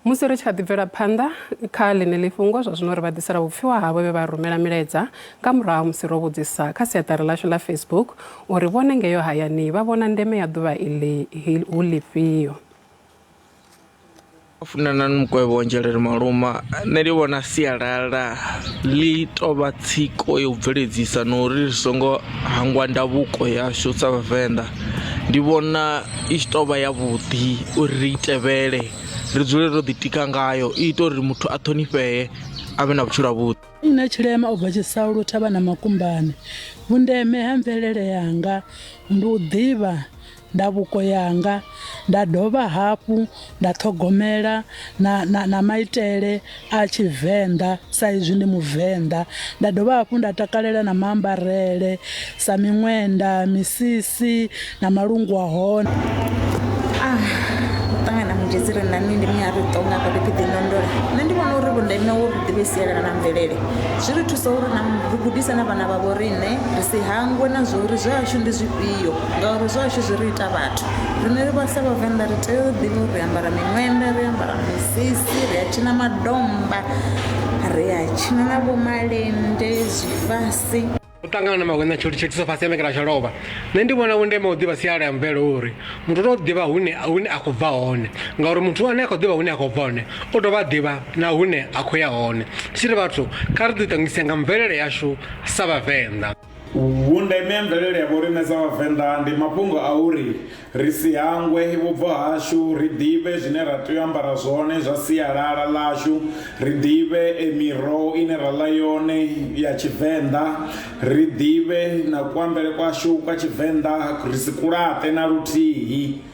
Musi ri tshi kha ḓi bvela phanḓa kha ḽeneḽi fhungo, zwa zwino ri vha ḓisela vhupfiwa havho vhe vha rumela milaedza nga murahu ha musi ro vhudzisa kha siaṱari ḽashu ḽa Facebook uri vhone ngeyo hayani vha vhona ndeme ya ḓuvha iḽi hu ḽifhio. Funanani Mukwevho wa Nzhelele Maluma nṋe ndi vhona sialala ḽi tovha tsiko ya u bveledzisa na uri ri songo hangwa ndavhuko yashu sa vhavenḓa, ndi vhona i tshi tovha ya vhuḓi uri ri i tevhele ri dzule ro ḓitika ngayo i ita uri muthu a ṱhonifhee a vhe na vhutshilo ha vhuḓi. Nṋe Tshilema u bva Tshisaulu thavha na Makumbane, vhundeme ha mvelele yanga ndi u ḓivha ndavhuko yanga nda dovha hafhu nda ṱhogomela na, na, na maitele a Tshivenḓa sa izwi ndi Muvenḓa. Nda dovha hafhu nda takalela na maambarele sa miṅwenda, misisi na malungu a hone. Ah, u ṱangana mudedzi ri na nṋe ndi muya ri tonga hafha fhethu ḓi ndondola. Nṋe ndi vhona uri vhundeme uri ri ḓivhe sialala na mvelele zwi ri thusa uri na ri gudise na vhana vha vho riṋe ri si hangwe na zwa uri zwashu ndi zwifhio ngauri zwashu zwi ri ita vhathu. Riṋe ri vha sa vhavenḓa ri tea u ḓivha uri ri ambara miṅwenda, ri ambara misisi, ri a tshina madomba, ri a tshina na vho malende, zwifasi. U ṱangana na maṅwe na tshithu tsho fhasi ya mekela tsha lovha nṋe ndi vhona vhundeme ha u ḓivha sialala ya mvelele uri muthu u tea u ḓivha hune hune a khou bva hone ngauri muthu ane a khou ḓivha hune a khou bva hone u dovha a ḓivha na hune a khou ya hone tshi ri vhathu kha ri ḓi ṱangise nga mvelele yashu sa vhavenḓa. Vhundeme ha mvelele ya vhoriṋe sa Vhavenḓa ndi mafhungo a uri Ri si hangwe vhubvo hashu, ri ḓivhe zwine ra tea u ambara zwone zwa sialala ḽashu, ri ḓivhe miroho ine ra ḽa yone ya Tshivenḓa, ri ḓivhe na kuambele kwashu kwa Tshivenḓa ri si kulaṱe na luthihi.